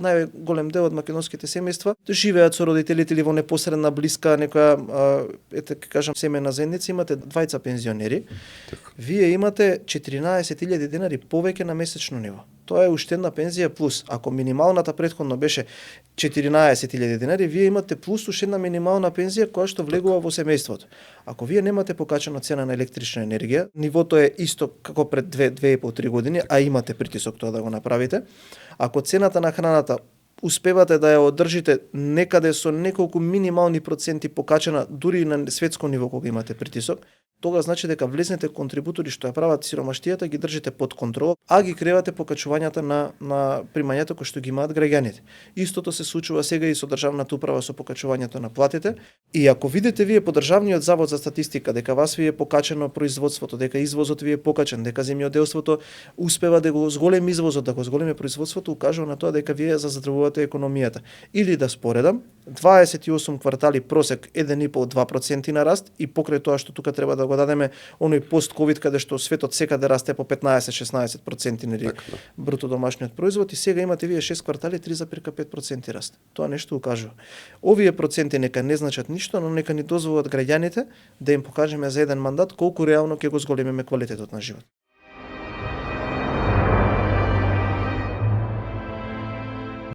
најголем дел од македонските семејства живеат со родителите или во непосредна блиска некоја ете ќе кажам семејна заедница, имате двајца пензионери. Вие имате 14.000 денари повеќе на месечно ниво. Тоа е уште една пензија плюс. Ако минималната претходно беше 14.000 денари, вие имате плюс уште една минимална пензија која што влегува во семејството. Ако вие немате покачена цена на електрична енергија, нивото е исто како пред 2,5-3 години, а имате притисок тоа да го направите. Ако цената на храната успевате да ја одржите некаде со неколку минимални проценти покачена, дури и на светско ниво кога имате притисок, тога значи дека влезните контрибутори што ја прават сиромаштијата ги држите под контрола, а ги кривате покачувањата на примањата кои што ги имаат граѓаните. Истото се случува сега и со државната управа со покачувањето на платите. И ако видите вие по Државниот завод за статистика дека вас ви е покачено производството, дека извозот ви е покачен, дека земјоделството успева да го зголеми извозот, да го зголеми производството, укажува на тоа дека вие заздравувате економијата. Или да споредам, 28 квартали просек 1,5-2% на раст и покрај тоа што тука треба да го дадеме оној пост-ковид каде што светот секаде расте по 15-16% нели бруто домашниот производ, и сега имате вие 6 квартали 3,5% раст. Тоа нешто укажува. Овие проценти нека не значат ништо, но нека ни дозволат граѓаните да им покажеме за еден мандат колку реално ќе го зголемиме квалитетот на живот.